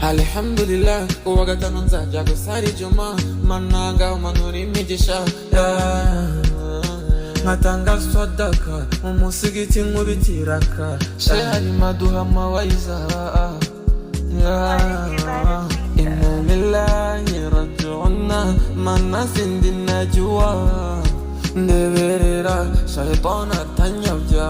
Alhamdulillah, kuwa gatanu nzajya gusara ijuma. Mananga umanura imigisha, yeah. Nkatanga sadaka mu musigiti nkubitiraka. Sheharima duha mawayiza, yeah. Inna lillahi rajiuna, mana sindi najua. Ndeberera shayitani atanyabya.